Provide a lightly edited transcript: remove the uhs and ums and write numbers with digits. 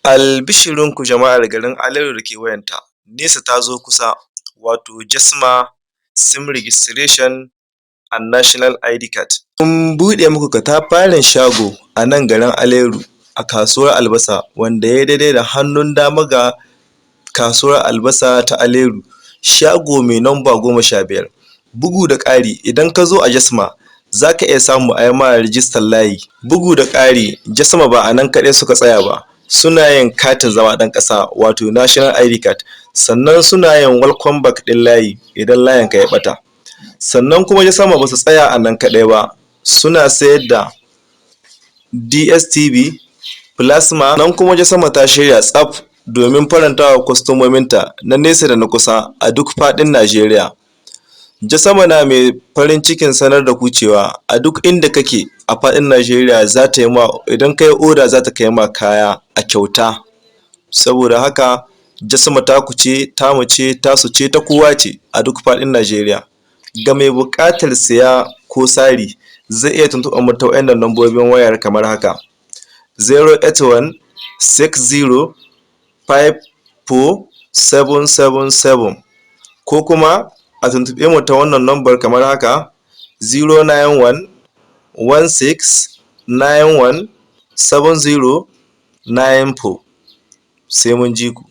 Albishirinku jama'ar garin Aliero da kewayenta, nesa ta zo kusa, wato Jasma Sim Registration and National ID Card. Mun buɗe muku katafaren shago a nan garin Aleru a kasuwar Albasa wanda ya daidai da hannun dama ga kasuwar Albasa ta Aleru, shago mai namba 15. Bugu da ƙari idan ka zo a Jasma za ka iya samu a yi ma rijistar layi. Bugu da ƙari Jasma ba a nan kaɗai suka tsaya ba, suna yin katin zama ɗan ƙasa wato National ID Card, sannan suna yin welcome back ɗin layi idan layinka ya ɓata. Sannan kuma Jasma ba su tsaya a nan kaɗai ba, suna sayar da DSTV, plasma, nan kuma Jasma ta shirya tsaf domin farantawa kwastomominta na nesa da na kusa a duk faɗin Najeriya. Jasama na mai farin cikin sanar da ku cewa a duk inda kake a faɗin Najeriya za ta yi ma idan ka yi oda za ta kai ma kaya a kyauta. Saboda haka Jasma taku ce, tamu ce, tasu ce, ta kowa ce a duk faɗin Najeriya. Ga mai buƙatar siya ko sari zai iya tuntuɓar mu ta waɗannan lambobin wayar kamar haka: 081 60 54 777 ko kuma a tuntuɓe mu ta wannan lambar kamar haka: 091 16 91 70 94. Sai mun ji ku.